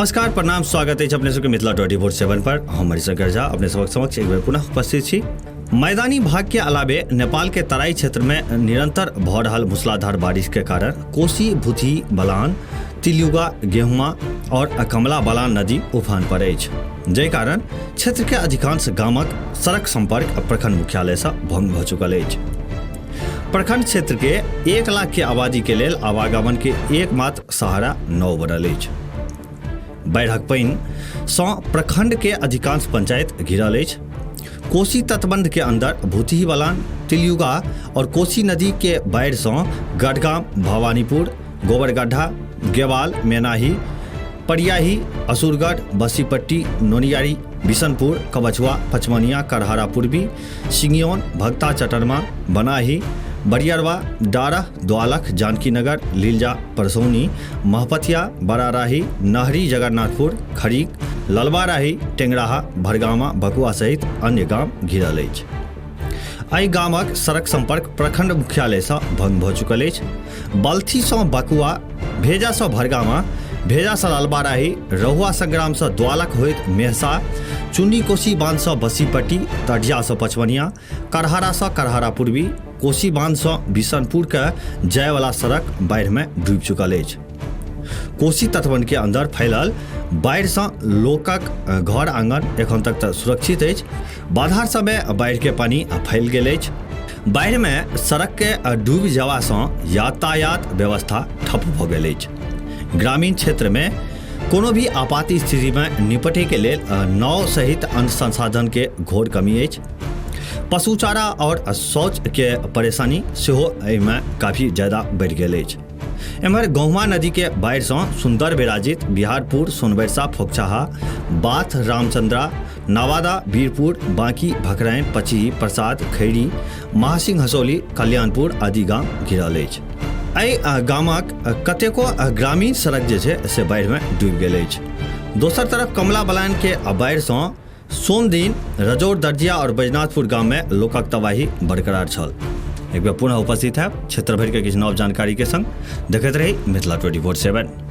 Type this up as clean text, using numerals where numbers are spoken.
नमस्कार, प्रणाम, स्वागत अछि अपने सबके मिथिला 24/7 पर। हम हरिशंकर झा अपने सबक समक्ष एक बेर पुनः उपस्थित छी। मैदानी भाग के अलावे नेपाल के तराई क्षेत्र में निरंतर भऽ रहल मूसलाधार बारिश के कारण कोसी, भूतही, बलान, तिलयुगा, गेहुमा और कमला बलान नदी उफान पर अछि, जाहि कारण क्षेत्र के अधिकांश गामक सड़क संपर्क प्रखंड मुख्यालय से भंग भऽ चुकल अछि। प्रखंड क्षेत्र के 1 लाख के आबादी के लेल आवागमन के एकमात्र सहारा नाव बनल अछि। बाढ़िक पानि सँ प्रखंड के अधिकांश पंचायत घिरल अछि। कोसी तटबंध के अंदर भूतही बलान, तिलयुगा और कोसी नदी के बाढ़ि सँ गढ़गाम, भवानीपुर, गोबरगड्ढा, गेवाल, मेनाही, परियाही, असुरगढ़, बसीपट्टी, नोनियारी, बिशनपुर, कबछुआ, पचमनिया, करहारा पूर्वी, सिंगियोन, भगता चटनमा, बनाही, बरियरवा, डारह, द्वालख, जानकीनगर, लीलजा, परसौनी, महपतिया, बराराही, नहरी, जगन्नाथपुर, खरीक, ललबाराही, टेंगराहा, भरगामा, बकुआ सहित अन्य गाम घिरल अछि। एहि गामक सड़क संपर्क प्रखंड मुख्यालय सँ भंग भऽ चुकल अछि। बल्थी सँ बकुआ, भेजा सँ भरगामा, भेजा सँ ललबाराही, रहुआ संग्राम सँ द्वालक होइत मेहसा, चुन्नी कोसी बांध सँ बसीपट्टी, तढ़िया सँ पचमनिया, करहारा सँ करहारा पूर्वी, कोसी बांध सँ बिशनपुर के जायवला सड़क बाढ़ि में डूबि चुकल अछि। कोसी तटबंध के अंदर फैलल बाढ़ि सँ लोकक घर आंगन एखन तक तऽ सुरक्षित अछि। बाधार सबमे बाढ़ि के पानि फैल गेल अछि। बाढ़ि में सड़क के डूबि जयबा सँ यातायात व्यवस्था ठप भऽ गेल अछि। ग्रामीण क्षेत्र में कोनो भी आपात स्थिति में निपटे के लेल नाव सहित अन्य संसाधन के घोर कमी अछि। पशु चारा और शौच के परेशानी सेहो एहिमे काफी ज्यादा बढ़ि गेल अछि। एम्हर गहुमा नदी के बाढ़ि सँ सुंदर विराजित बिहारपुर, सोनबरसा, फोकचाहा, बाथ, रामचंद्रा, नवादा, वीरपुर, बांकी, भखराइन, पचही, प्रसाद, खैरी, महासिंह हसौली, कल्याणपुर आदि गाम घिरल अछि। एहि गामक कतेको ग्रामीण सड़क जे छै से बाढ़िमे डूबि गेल अछि। दोसर तरफ कमला बलान के बाढ़ि सँ सोमदिन रजौर, दर्जिया और बैजनाथपुर गाम में लोकक तबाही बरकरार छल। एक बेर पुनः उपस्थित है क्षेत्र भरि के किछु नव जानकारी के संग। देखैत रही मिथिला 24/7।